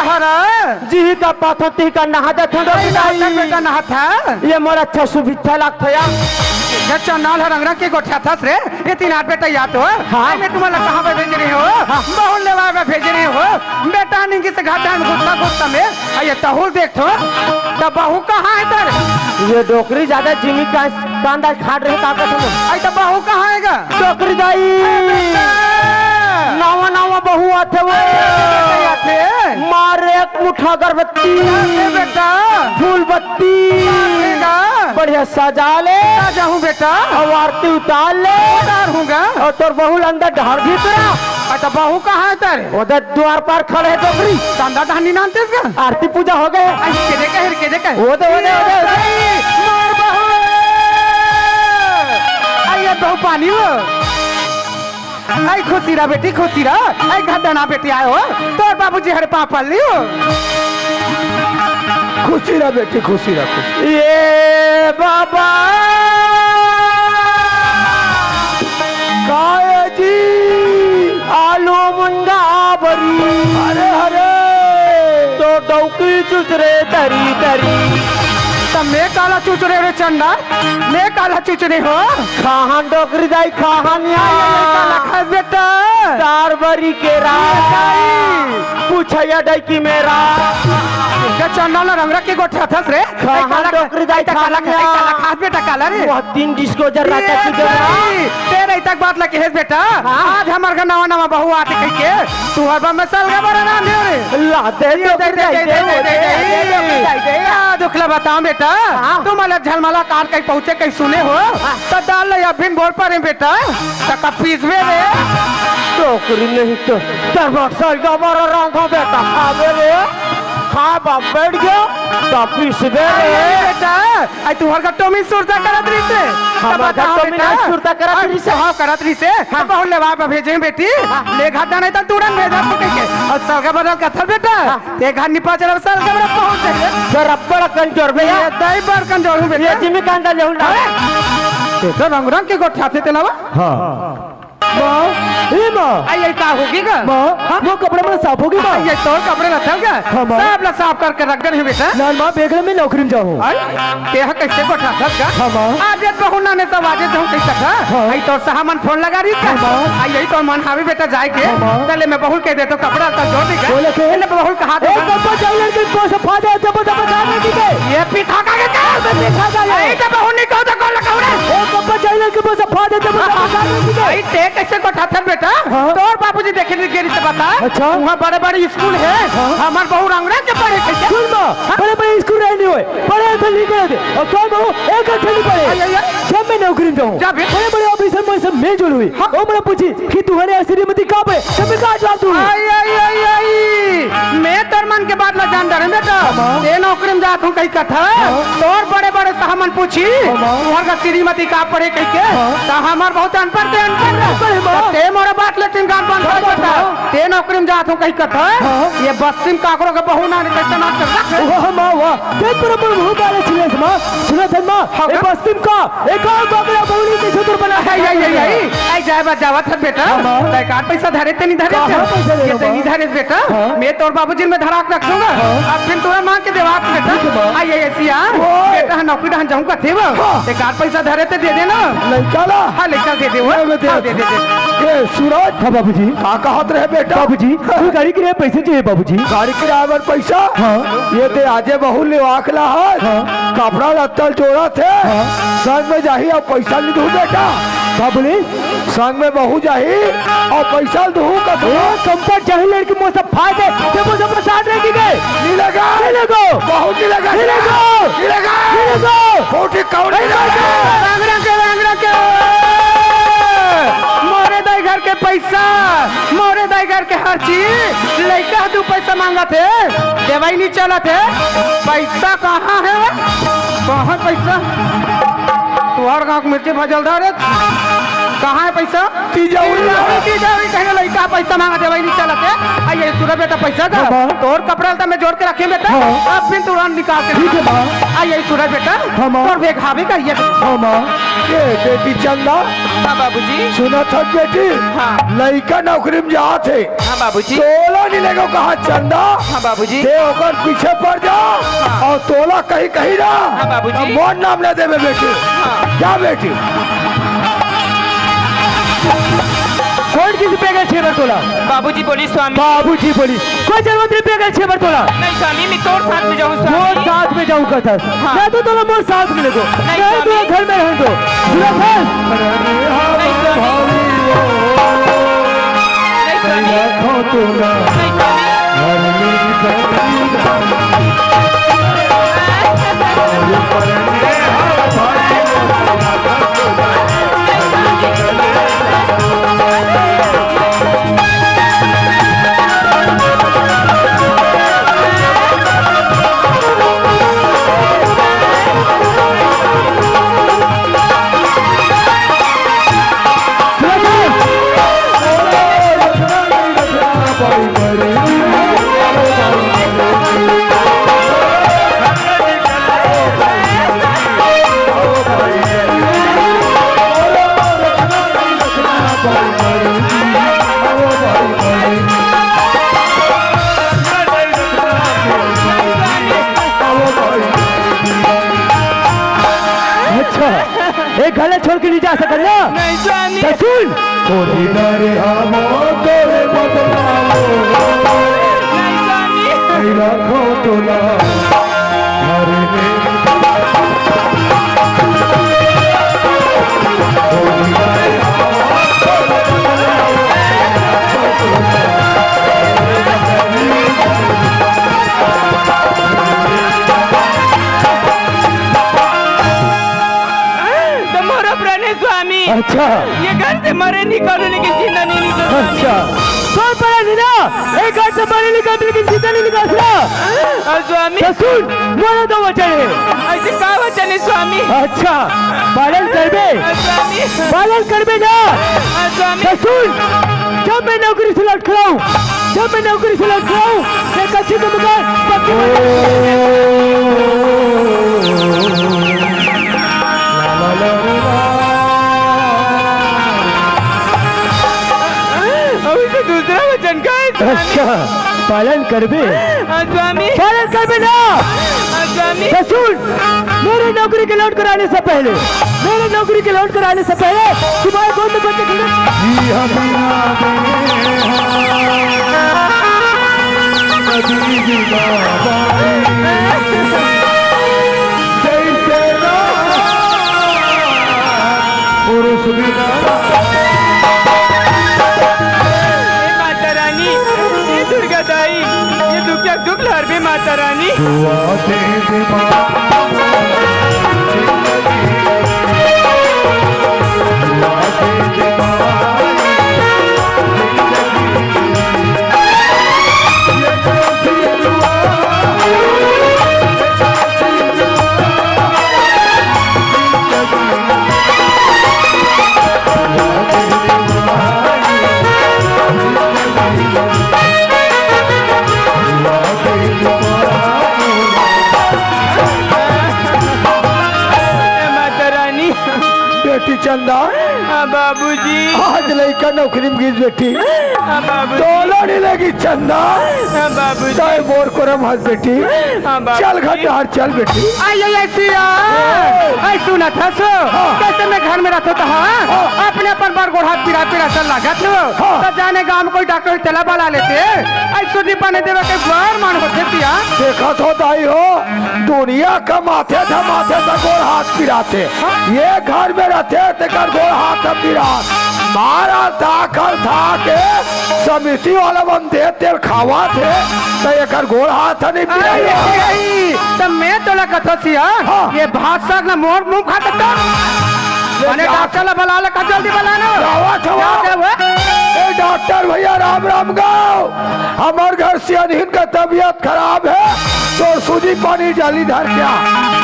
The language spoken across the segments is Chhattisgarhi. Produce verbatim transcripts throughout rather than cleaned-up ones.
हरा। जिही का पाथो तिही का नहा जाथो अरे डोकरी दाई। नहाथस बेटा, नहाथस। ये मोर अच्छा सुभिक्षा लागथे यार। ये चंडाल ह रंग रंग के गोठियाथस रे। ये तीन आठ बेटा या तो। हाँ। मैं तुम्हारा कहाँ पे भेज रहे हो? हाँ। बहू लेवा में भेज रहे हो। बेटा निंगी से घाटा में गुस्सा गुस्सा में। आ ये तहुल देख तो। तब बहू कहाँ हे तेरे? ये डोकरी ज्यादा जिमी का कांदा खाट रहे का कसम। आई तो बहू कहाँ हे गा? डोकरी दाई। ए बेटा। नवा नवा बहू आथे वो। ए बेटा, आथे। मार एक मुठा अगरबत्ती। ए बेटा। फूल बत्ती। मार देगा। बढ़िया सजा ले। आ जाऊं बेटा। अउ आरती उतार ले। उतार हूँ गा। अउ तोर बहू ल अंदर डहर भीतरा। अच्छा, बहू कहाँ हे तेरे? ओदे द्वार पर खड़े हे डोकरी। कांदा धानी नानतेस गा? आरती पूजा हो गए। आई के देखे, हेर के देखे। ओदे, ओदे, ओदे, ओदे। मार बहू। आई ये बहू पानी हो। आई खुशी रह बेटी, खुशी रह। आई घर दाना बेटी आए हो। तोर बाबूजी हरे पाँव पड़ लियो। खुशी रह बेटी, खुशी रह, खुशी। ये बाबा। काय जी? आलू मुनगा बरी। अरे, अरे। तो डौकी चुचरे तरी तरी। त मैं काला चुचरे रे चंडा? मैं काला चुचरे हो? खाहन डोकरी दाई, खाहन या। आई, आई, आई, काला खास बेटा। तार बरी के रा। दाई। पूछया डौकी मेरा। ये चंडा ला रंग रंग के गोठियाथस रे। खाहन काला डोकरी दाई, काला खाहन खास, या। काला खास बेटा, काला रे। वह तीन डिस्को जर ये राजा की जरा। दाई, तेरे तक बात लगे है बेटा। हाँ। आज हमार घर नवा नवा बहू आथे कहिके, तू हर बार में सलगा बरा ना दे रे। ला दे ये डोकरी दाई, दे, दे, दे, दे, दे, दे, दे, दे, दे। दे। आ, दुखला बताओ बेटा। हाँ। तुम अलग झलमला कान कहीं पहुँचे, कहीं सुने हो? हाँ। तो डाल ले, अभिन बोल पा रहे बेटा। तका पीसबे रे। डोकरी नहीं तो दरबार सलगा बरा रांधा बेटा। खाबे रे। खा बाप बैठ गयो। तो पीसबे रे। अरे बेटा। आई तुहर का टोमी सुरता करत रहिसे। हमर का टोमी सुरता करत रहिसे। हाँ, करत रहिसे। हाँ। बहुत लेवा भेजे बेटी। हाँ। ले घाटा नहीं तो तुरंत भेजा तू कहिके। अउ सलगा बदल कथल बेटा। हाँ। ते घर निपा चला सलगा बड़ा पहुँच जाए। बराबर कमजोर बे। ये दाई बड़ कमजोर हूँ बेटा। ये जिमी कांदा ले हूँ ना। अरे, ते तो रंग रंग के गोठियाथे तेला बा। हाँ। माँ, ए माँ। आई, आई, का होगे गा? माँ, हाँ? वो कपड़ा मेरा साफ होगे माँ। आई, आई, तोर कपड़ा रखल गा? हाँ, माँ। सब ला साफ करके रख दे रहे बेटा। लाल माँ, बेगल में नौकरी में जाऊँ। आई, ते हा कैसे गोठियाथस गा? हाँ, माँ। आज ये बहू ना ने सब आज ये कहूँ कैसे था? हाँ। आई, तोर साहब मन फोन लगा रही का? हाँ, माँ। आई, आई, तोर मन हावे बेटा जाए के। हाँ, माँ। तले मैं बहू कह दे तो कपड़ा का जोर दी का? बोले के? इन्हें बहू कहा दे ए, गा? कपड़ा जाऊ लड़के को सब फायदा है, जब, जब, जब, जब, ये पीठा का के क्या? मैं पीठा का ले। आई, तो बहू नहीं कहूँ तो कौन लगाऊ रे? ए, कपड़ा जाऊ लड़के को सब फायदा है, जब, जब, जब, जब, जब, आई, ते कैसे गोठियाथस बेटा? हाँ। तोर बाबूजी देखे नहीं गेरी से बता। अच्छा। वहाँ बड़े-बड़े स्कूल है। हाँ। हमार बहू रंग रंग के पढ़े कैसे? सुन माँ, हाँ? बड़े-बड़े स्कूल रहे नहीं होए। पढ़े तो नहीं करे थे। अउ कौन बहू? एक अक्षर नहीं पढ़े। आई, आई, आई। जब मैं नौकरी में जाऊँ, जब बड़े-बड़े ऑफिसर मन से मेल जोल हुई। हाँ। वो मोला पूछी कि तुम्हारे यहाँ श्रीमती कहाँ पे? तब मैं कहाँ जवाब दूँ? आई, आई, आई, आई। मैं तोर मन के बात ला जान डरे बेटा। हाँ। ते नौकरी में जात हूँ कहीं कथा। हाँ। तोर बड़े-बड़े साहब मन पूछी, हाँ, माँ। "तुहर का श्रीमती का पढ़े?" कहिके, हाँ। त हमर बहुत अनपढ़ ते अनपढ़ रह। अनपढ़ हे, माँ। त ते मोर बात ले चिंगार बन हाँ, कर माँ, बता। हाँ। ते नौकरी में जात हूँ कहीं कथा, हाँ। ये बस्ती में काकरो के बहू ना कैसे ना कर रख। वाह, माँ, वाह। ते पूरा पूरा बहुत आले छिले से, माँ। सुना था, माँ, हाँ, ये का? बस्ती में का, एक और बाबरा बहू नहीं कैसे तुर बना है, है, है, है। आई जाए बात जावत है बेटा। हाँ, माँ। तै का पैसा धरे ते नहीं धरे कहाँ ते? पैसा ले ये लो, ते माँ? नहीं धरे बेटा। हाँ। मैं तोर बाबूजी में धरा के रख दूंगा। हाँ। अब फिर तोरा माँ के देवात बेटा। ठीक है, माँ। आई, आई, सिया। ओए। बेटा, नौकरी डहन जाऊं कथे वो। हाँ। एक आध पैसा धरे ते दे देना। लइका ला। हाँ, लइका दे दे वो। ले, मैं दे हाँ, दे, दे, दे। ए, सूरज। हाँ, बाबूजी। का कहत रहे बेटा? बाबूजी, तू गाड़ी किराए पैसे चाहिए, बाबूजी। गाड़ी किराए बर पैसा? हाँ। ये ते आजे बहू लेवा के ला है। हाँ। कपड़ा लत्ता जोड़ा थे। हाँ। संग में जाही अउ पैसा नहीं दूँ बेटा। का बोले? संग में बहू जाही अउ पैसा ल दुहू का ए, दुहू। कंपट जाही लड़की मोर से फायदे, ते मोर से पसाद रह की गए। नी लगा। नी लगो। बहुत नी लगा। नी लगो। नी लगा। नी लगो। बहुत ही कौड़ी ए, लगा। रांग रांग के, रांग रांग के। मोरे दाई घर के पैसा, मोरे दाई घर के हर चीज, लइका दू पैसा मांगत हे, देवाई नी चलत हे। पैसा कहाँ हे? कहाँ पैसा? तुहर गाँव के मिर्ची भजल धरे। कहाँ हे पइसा? तिजौरी। तिजौरी, तिजौरी कहे लइका पैसा मांगा, देवई नहीं चलत हे। आ ये सुन बेटा, पैसा का? हाँ, माँ। तोर कपड़ा लत्ता मैं जोड़ के रखे बेटा। हाँ। अब फिर तुरंत निकाल के ठीक हे, माँ। आ ये सुन बेटा, हाँ, माँ। तोर भेघावी का ये। हाँ, माँ। ये बेटी चंदा। हाँ, बाबूजी। सुनत हस बेटी? हाँ। लइका नौकरी में जात हे। हाँ, बाबूजी। तोला नहीं लेगो कहा चंदा? हाँ, बाबूजी। ते ओकर पीछे पड़ जा। हाँ। अउ तोला कहीं, कहीं ना। हाँ, बाबूजी। अब मोर नाम ले देबे बेटी। हाँ। जा बेटी। कोन किस पे गए छे बर तोला? बाबूजी बोली स्वामी। बाबूजी बोली, कोई जरूरत नहीं पे गए छे बर तोला। नहीं स्वामी, मैं तोर साथ में जाऊँ स्वामी। तोर साथ में जाऊँ कथस। हाँ। मैं तो तोला मोर साथ में लेगो। नहीं नहीं तो स्वामी। घर में रहन दो। सुनत हस? नहीं स्वामी। नहीं स्वामी। नहीं स्वामी। अच्छा, एक घर ला छोड़ के नहीं जा सकत ना? नहीं स्वामी। तो सुन। नहीं स्वामी। तो मोरो प्राण हे स्वामी। अच्छा। ये घर से मरे निकालो, लेकिन जिंदा नहीं निकालो स्वामी। अच्छा। तोर प्राण हे ना, ये घर से मरे निकालो, लेकिन जिंदा नहीं निकालो ना। हाँ, स्वामी। तो सुन, मोरो तो वचन हे। ऐसे का वचन हे स्वामी? अच्छा, पालन करबे? हाँ, स्वामी। पालन करबे ना? हाँ, स्वामी। तो सुन, जब मैं नौकरी से लौट कर आऊँ, जब मैं नौकरी से लौट कर आऊँ, मैं कच्ची के मकान पक्की बना अभी तो दूसरा वचन का हे स्वामी। अच्छा, पालन करबे? हाँ, स्वामी। पालन करबे ना? हाँ, स्वामी। तो सुन, मेरे नौकरी के लौट कर आने से पहले, मेरे नौकरी के लौट कर आने से पहले तुम्हारे गोद में बच्चे खिला। जी हाँ, बिना दे हाँ, कभी बिना बारी। जैसे ना पुरुष बिना। हे माता रानी, हे दुर्गा दाई, ये दुखिया दुख हरबे माता रानी। दुआ दे दे माँ। ए माता रानी। बेटी चंदा। हाँ बाबूजी। आज लइका नौकरी में गिस बेटी। हाँ बाबूजी। तोला नहीं लगी चंदा। हाँ बाबूजी। तय मोर कोरा में हस बेटी। हाँ बाबूजी। चल घर बाहर चल बेटी। आई, आई, आई, सिया। हाँ। आई, सुनत हस? हाँ। कैसे मैं घर में रहत हों त हाँ? हाँ। अपने अपन बर गोड़ हाथ पीरा पीरा सा लागत हो। हाँ। त जाने गाँव में कोई डॉक्टर तेला बला लेते। आई, सुधी पानी देवे के बर मन होथे सिया। देखत हो दाई हो, दुनिया कमाथे धमाथे त गोड़ हाथ पिराथे। हाँ। ये घर में रहथे तेकर गोड़ हाथ पिरात। मारा दाखल था के समिति वाला मन दे तेल खावथे, त एकर गोड़ हाथ नहीं अरे, पिराई। यही, त मैं तोला कथों सिया, हाँ। ये भात साग ना मोर मुंह खा सकता। ले मने जा। डॉक्टर ला बला ले, का जल्दी बला ना। जावा, जावा। जा, जा, वो। ए डॉक्टर भैया, राम राम गाँव। हमर घर सियानहिन का तबीयत खराब हे, तो सूजी पानी जल्दी धर के आ।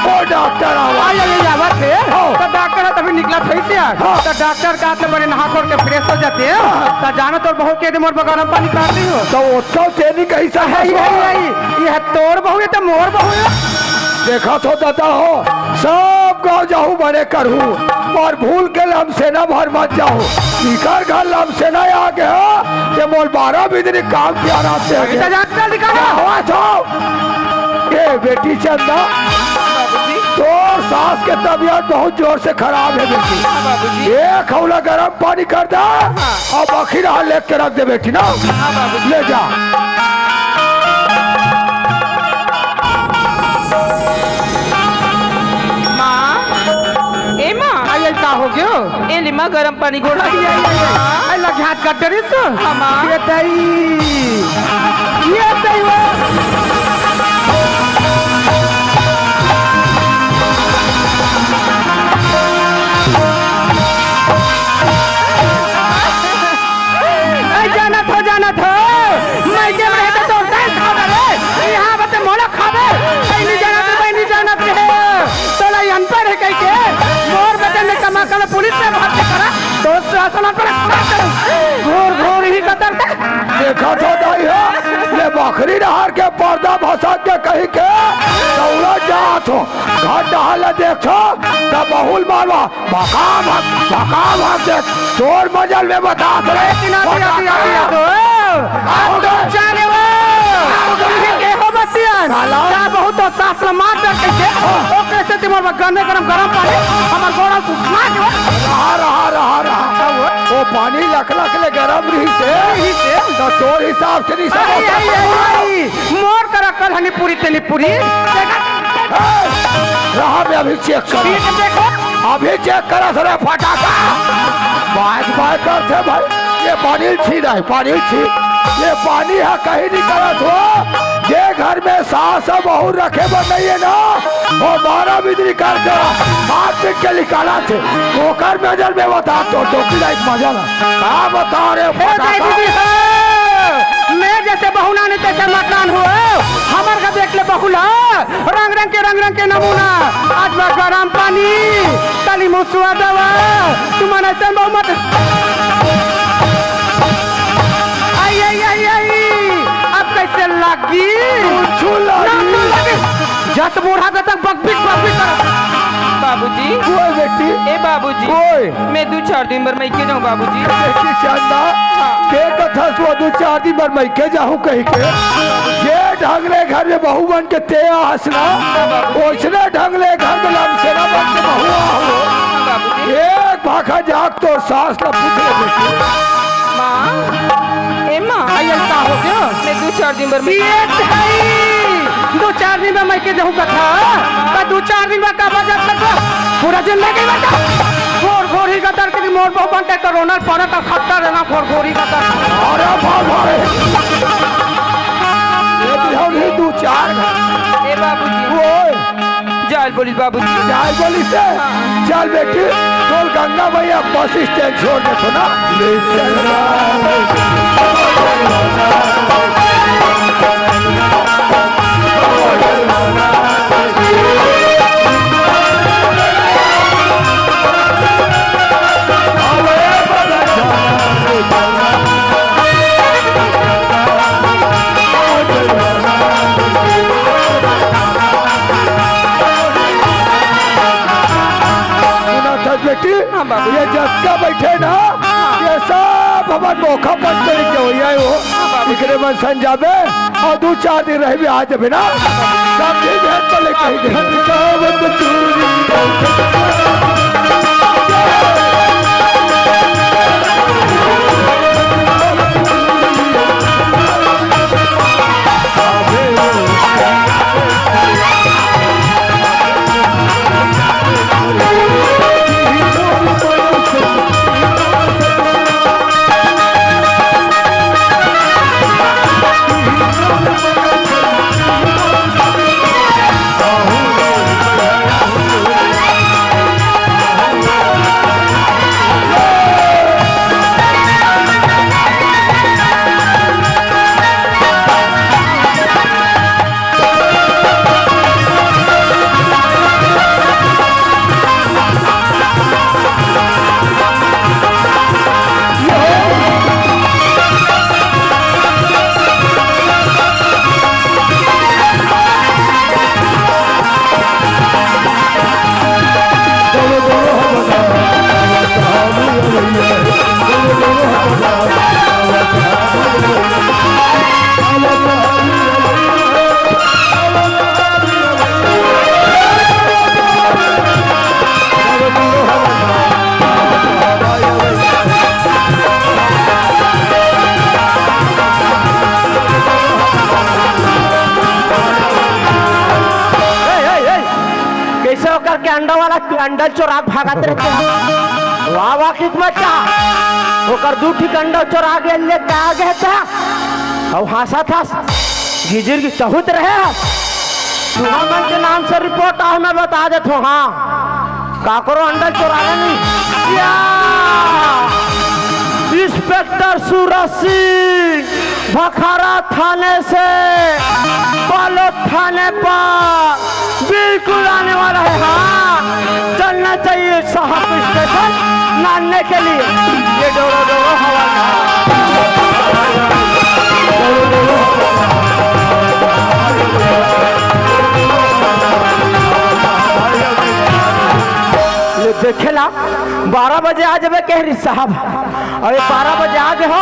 ओ डॉक्टर आवा। अरे, अरे, आवत हे। हाँ। तो डॉक्टर ह तभी निकलत हे से यार। हाँ। तो डॉक्टर का हाथ में बड़े नहा खोर के फ्रेश हो जाते हैं। हाँ। तो जानो तोर बहू के दे मोर बर गरम पानी कर दी हो। तो ओतका तेनी कैसा अरे, हंसवा? अरे, अरे, ये तोर बहू हे तो मोर बहू हे। देखा तो दादा हो, सब गाँव जाहू बने करहू, पर भूल के लमसेना भर मत जाहू। इकर घर लमसेना आ गया, ते मोल बारह बिजली काम किया रात से अभी आगे। तो जान जल्दी करो। क्या हुआ था? ए बेटी चंदा, तोर सास के तबीयत बहुत जोर से खराब हे बेटी। हाँ बाबूजी। एक हौला गरम पानी कर दे, हाँ। अब आखिर हाल लेके रख दे बेटी ना। हाँ बाबूजी। ले जा। माँ, ए माँ। आई, आई, का हो गयो? ए ले माँ, गरम पानी घोल। आई, आई, आई, आई। आई, लगे हाथ काट डरिस। हाँ, माँ। ये दई, ये दई वो। ए, जानत हो, जानत हो, मइके में रहे तो तोर दाई खा डरे। यहाँ बते मोला खाबे, बहिनी जानत रे, बहिनी जानत रे। तोला ये अनपढ़ हे कहिके, मोर बते में कमा कर पुलिस में भर्ती करा, तो शासन पर घोर घोर ही कतर दे। देखा तो दाई हो, ये बकरी डहर के पर्दा भसक के कहिके, दौड़ा जात हो, घर डहर ला देखो, तब बहुल मारवा। भका भक, भका भक दे। तोर मजल में बता दे। ए, तिना, तिना, तिना, तिना, तो। आओ बे। जाने वो। आओ बे। ये के हो बतियान? साला। का बहुत तो सास ला मार डर के। हाँ। ओ कैसे तुम्हार गरम गरम गरम पानी, हमर गोड़ा सुखा के। रहा, रहा, रहा, रहा। का हुआ? ओ पानी लख लख ले गरम रही से। रही से। तो तोर हिसाब से नहीं आई, समझ आई, आई, आई। मोर करा कल हनी पूरी तेली पूरी। देखा? ए, रहा मैं अभी चेक कर। ठीक देखो। अभी चेक करा सरे फटाका। बाज बाज करथे भाई। ये पानी छी नहीं, पानी छी। ये पानी हे कहीं नहीं करत हो। जे घर में सास अउ बहू रखे बर नहीं हे ना, वो बारह बिजली कर दे। मार पीट के निकालथे। ओकर नजर में बता तो टोपी लाइट मजा ना। का बता रे हे फटाका। दाई दीदी हो, मैं जैसे बहू ना नहीं तैसे मकान हो। हमर का देख ले बहू ला। रंग रंग के, रंग रंग के नमूना। आज मैं गरम पानी, तली मुसुआ दवा। तुमन ऐसे बहुमत। आई, आई, आई, आई। अब कैसे लागी? कुछ लागी। ना, ना लागी। जस बूढ़ा तक बकबिक, बकबिक कर। बाबूजी। ओए बेटी। ए बाबूजी। ओए। मैं दू चार दिन बर मइके जाहूं बाबूजी। बेटी चंदा, हाँ। के कथस वो दू चार दिन बर मइके जाहूं कहिके। जे ढंग ले घर में बहू बन के ते आहस ना, हाँ बाबूजी। ओइसने ढंग ले घर में लमसेना बन के बहू आहो। हाँ बाबूजी। एक भाखा जाके तोर सास ला पूछ ले बेटी। माँ, ए माँ। आई, आई, का हो गयो? मैं दू चार दिन बर में ये भाई, दू चार दिन में मइके जाहूं कथा। का दू चार दिन में का बजट कथा? पूरा जिंदगी में का? घोर घोर ही गदर के मोर बहु बनते कोरोना पड़े का खतरा रहना घोर घोर ही गदर। अरे बाबा रे। ये भी हम ही दू चार घर। ए बाबूजी। ओए। जाल बोलिस बाबूजी। जाल बोलिस से? हाँ। चल बेटी, तोल गंगा मैया बस स्टैंड छोड़ देथों ना। ले चल। सुनत हस बेटी? हाँ बाबू। ये जतका बइठे ना, हाँ। ये सब हमर मोखा पंचरी के होई हे वो। हाँ बाबू। एकरे मन सन जाबे अउ दू चार दिन रहिबे, आ जाबे ना। समझी भेंट तो ले कही दे। अंडल चोरा के भागत रहिथे। वाह, वाह, किक बच्चा। ओकर दू ठिक अंडल चोरा के ले के आ गे त। अउ हाँसत हस। गिजिर गिस तहूँ त रहे हस। तुँहर मन के नाम से रिपोर्ट आहे, मैं बता देत हँव, हाँ। काकरो अंडल चोराना नहीं। या! इंस्पेक्टर सूरज सिंह, भखारा थाने से बालोद थाने पर बिल्कुल आने वाला है। हाँ, चलना चाहिए साहब को स्टेशन मानने के लिए। ये डोलो डोलो हवा। ये देखे ना, बारह बजे आ जाबे कह रही साहब। अउ ये बारह बजे आ गे हो,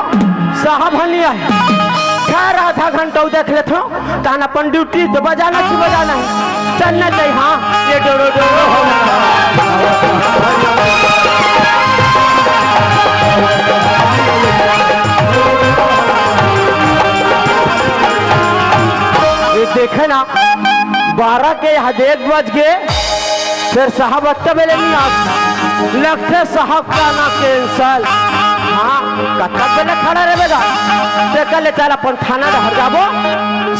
साहब ह नइ आए। खैर, आधा घंटा अउ देख लेथों, तहन अपन ड्यूटी तो बजाना ही बजाना है, चलना चाहिए। हाँ, ये डोलो डोलो हो। ये देखे ना, बारह के यहाँ एक बज गे, फेर साहब अत्ता बेले नइ आत। लगथे साहब का ना cancel। हाँ, कतका बेले खड़ा रहे गा? तेकर ले चल अपन थाना डहर जाबो,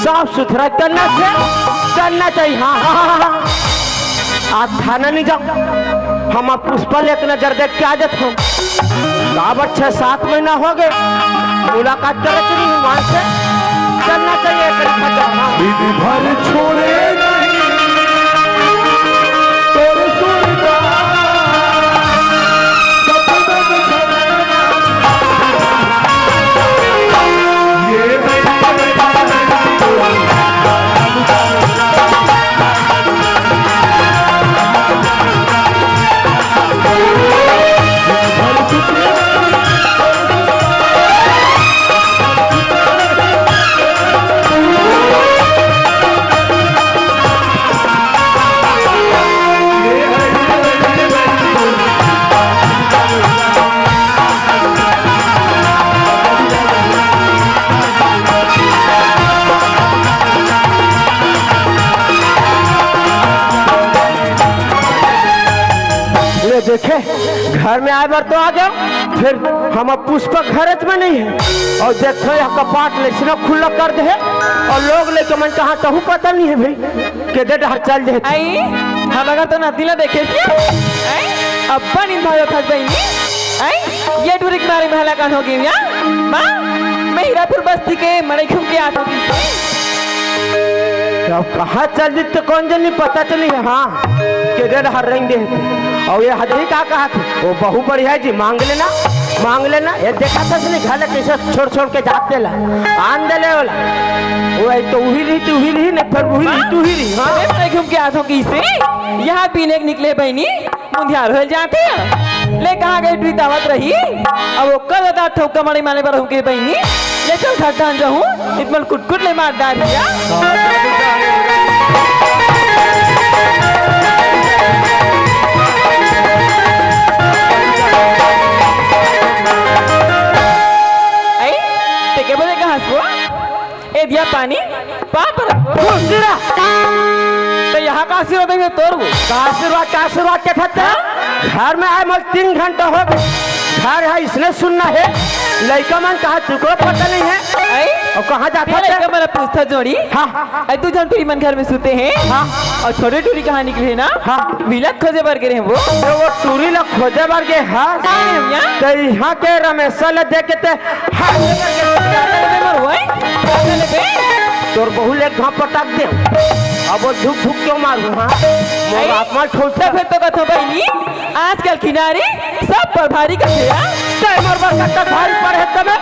साफ सुथरा करना से, करना चाहिए। हाँ, हाँ, हाँ, हाँ। आज थाना नइ जाओं, हम अब पुष्पा ले एक नजर देख के आ जाथों। काबर छह सात महीना हो गे, मुलाकात करे के नहीं हुआ से, चलना चाहिए एक नजर। हाँ। विधि भर छोड़े नहीं तोर सुरता, सपनम झरना। ये नहीं ये देखे, घर में आए बर तो आ गया, फेर हम अब पुष्पा घरच में नहीं है। अउ देखो, यह कपाट ले इसने खुला कर दे है, अउ लोग लेके मन कहाँ तहूँ पता नहीं है भाई, के दे डहर चल दे। आई, हम अगर तो नदी ला देखे क्या? आई, अब्बा निंदा हो था बहनी। आई, ये टूरी किनारे महला कान हो गई या? माँ, मैं हीरापुर बस्ती के मड़ई घूम के आत हों। अब कहाँ चल दी तो कौन जनी पता चली है, हाँ, के दे डहर रेंग दे है। अउ ये हदही का कहा थे, वो बहु बढ़िया जी, मांग लेना, मांग लेना। ये देखा था इसने घर ले कैसे छोड़ छोड़ के जाते ला, आन दे ले वाला। वो एक तो उही रही, तू ही रही, नहीं फिर उही रही, तू ही रही, हाँ। अरे, मैं घूम के आत हों किसे? यहाँ पीने के निकले बहनी, मुंधियार हो जाते हैं। ले कहाँ गई टूरी दावत रही? अब वो कल बता ठोका मड़ई माने पर होके बहनी। ले चल घर धान जाऊँ, इतमन कुटकुट ले मार डाल दिया। आई, ते के बोले कहाँ से वो? ए दिया पानी, पाप रखो। दूसरा। तो यहाँ का आशीर्वाद है तोर वो? का आशीर्वाद, का आशीर्वाद के खाते? हाँ? घर में आए मोल तीन घंटा हो गए। घर है इसने सुनना है। लइका मन कहाँ तुको पता नहीं है। आई? अउ कहाँ जात तेरा होते? लइका मन पूछता जोड़ी। हाँ। आई तू जान टूरी मन घर में सुते हैं। हाँ। अउ छोटे टूरी कहाँ निकले हैं ना? हाँ। मिलत खोजे बर गे रहे हैं वो। तो वो टूरी ला खोजे बर गे, हाँ? हाँ, भैया। तो यहाँ के रमेशा ला देख के ते हाँ, अरे, अरे, अरे, अरे, अरे, अरे, अरे, तोर बहू ले घा पटक दे। अब वो धुक धुक क्यों मारू, हाँ? मोर आई? आत्मा ठोलता। तो फिर तो कथो बहनी, आजकल की नारी सब पर भारी कथे, हाँ? तै मोर बर कतक भारी पड़े तबे।